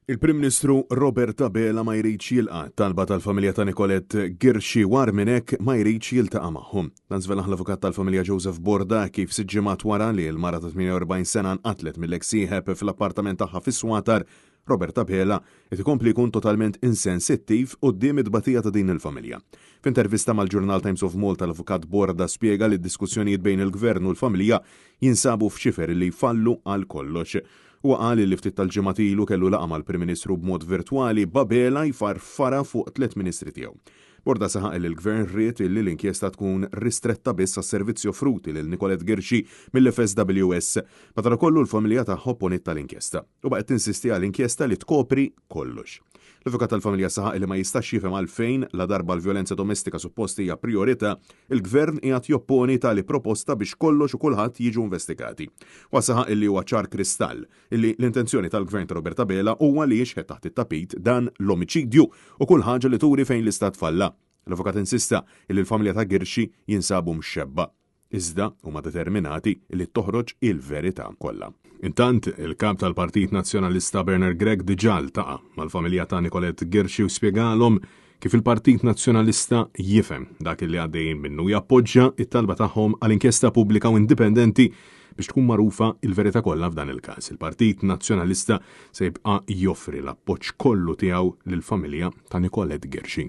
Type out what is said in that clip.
Il-Prim Ministru Robert Abela ma jridx jilqa' t-talba tal-familja ta' Nicolette Ghirxi u agħar minn hekk ma jridx jiltaqa' magħhom. Dan żvelah l-avukat tal-familja Joseph Borda kif sitt ġimgħat wara li l-mara ta' 48 sena nqatlet mill-eks sieħeb fl-appartament tagħha fis-Swatar, Robert Abela qed ikompli jkun totalment insensittiv quddiem it-tbatija ta' din il-familja. F'intervista mal-ġurnal Times of Malta l-Avukat Borda spjega li d-diskussjonijiet bejn il-Gvern u l-familja jinsabu f'xifer li jfallu għal kollox. Huwa qal li ftit tal-ġimgħat ilu kellu laqgħa mal-Prim Ministru b'mod virtwali b'Abela jfarfarha fuq tlett ministri tiegħu. Borda saħaq li l-Gvern ried li l-inkjesta tkun ristretta biss għas-servizzi offruti lil Nicolette Ghirxi mill-FSWS. Madankollu l-familja tagħha opponiet tal-inkjesta u baqgħet tinsisti għal inkjesta li tkopri kollox. L-avukat tal-familja saħaq li ma jistax jifhem għalfejn, ladarba l-vjolenza domestika suppost hija prijorità, il-Gvern qiegħed jopponi tali proposta biex kollox u kulħadd jiġu investigati. Huwa saħaq illi huwa ċar kristall illi l-intenzjoni tal-Gvern ta' Robert Abela huwa li jixħet taħt it-tapit dan l-omiċidju u kull ħaġa li turi fejn l-Istat falla. L-avukat insista illi l-familja ta' Ghirxi jinsabu mxebba'. Iżda huma determinati li toħroġ il-verità kollha. Intant, il-Kap tal-Partit Nazzjonalista Bernard Grech diġà ltaqa' mal-familja ta' Nicolette Ghirxi u spjegalhom kif il-Partit Nazzjonalista jifhem dak li għaddejjin minnu u jappoġġja t-talba tagħhom għal inkjesta pubblika u indipendenti biex tkun magħrufa l-verità kollha f'dan il-każ. Il-Partit Nazzjonalista se jibqa' joffri l-appoġġ kollu tiegħu lill-familja ta' Nicolette Ghirxi.